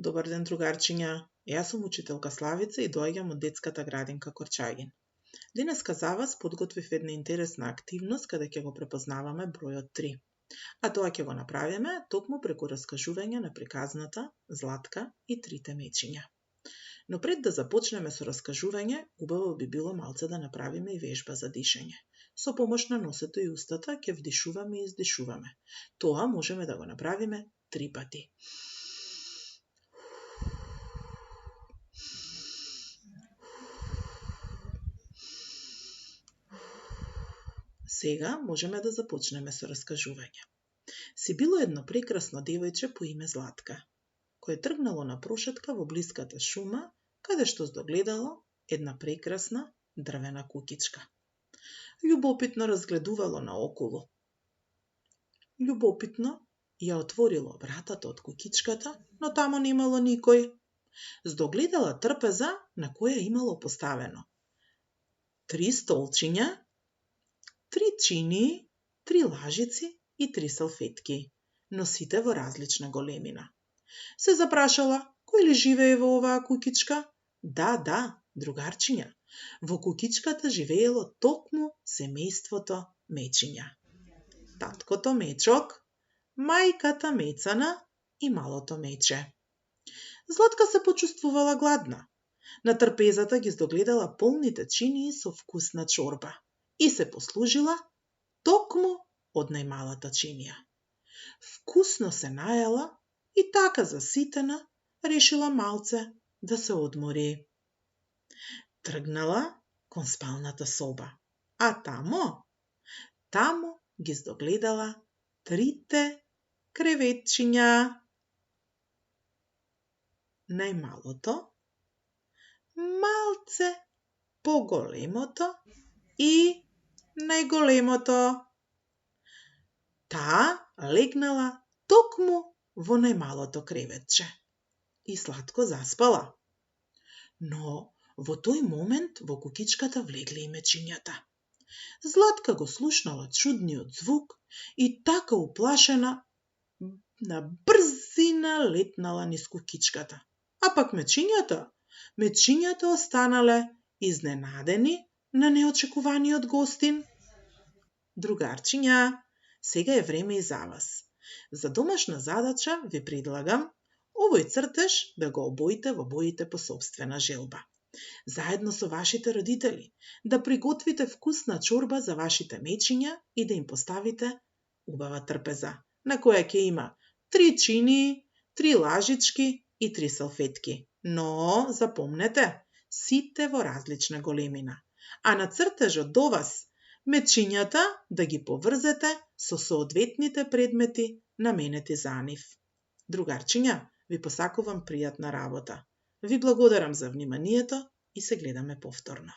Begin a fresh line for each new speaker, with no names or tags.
Добар ден, другарчиња. Јас сум учителка Славица и доаѓам од детската градинка Корчагин. Денеска за вас подготвив една интересна активност каде ќе го препознаваме бројот 3. А тоа ќе го направиме токму преку раскажување на приказната Златка и трите мечиња. Но пред да започнеме со раскажување, убаво би било малце да направиме и вежба за дишење. Со помош на носето и устата ќе вдишуваме и издишуваме. Тоа можеме да го направиме 3 пати. Сега можеме да започнеме со раскажување. Си било едно прекрасно девојче по име Златка, кој тргнало на прошетка во блиската шума, каде што здогледало една прекрасна дрвена кукичка. Љубопитно разгледувало наоколу. Љубопитно ја отворило вратата од кукичката, но тамо немало никој. Здогледала трпеза на која имало поставено 3 столчиња, 3 чинии, 3 лажици и 3 салфетки, но сите во различна големина. Се запрашала, кој ли живее во оваа кукичка? Да, другарчиња, во кукичката живеело токму семејството Мечиња. Таткото Мечок, мајката Мецана и малото Мече. Златка се почувствувала гладна. На трпезата ги здогледала полните чинии со вкусна чорба и се послужила токму од најмалата чинија. Вкусно се најала и така заситена решила малце да се одмори. Тргнала кон спалната соба, а тамо ги здогледала трите креветчиња. Најмалото, малце поголемото и најголемото. Таа легнала токму во најмалото креветче и сладко заспала. Но во тој момент во кукичката влегле и мечињата. Златка го слушнала чудниот звук и така уплашена на брзина летнала низ кукичката. А пак мечињата останале изненадени на неочекуваниот гостин. Другарчиња, сега е време и за вас. За домашна задача ви предлагам овој цртеж да го обоите во боите по сопствена желба. Заедно со вашите родители да приготвите вкусна чорба за вашите мечиња и да им поставите убава трпеза, на која ќе има 3 чинии, 3 лажички и 3 салфетки. Но, запомнете, сите во различна големина. А на цртежот до вас мечињата да ги поврзете со соодветните предмети наменети за нив. Другарчиња, ви посакувам пријатна работа. Ви благодарам за вниманието и се гледаме повторно.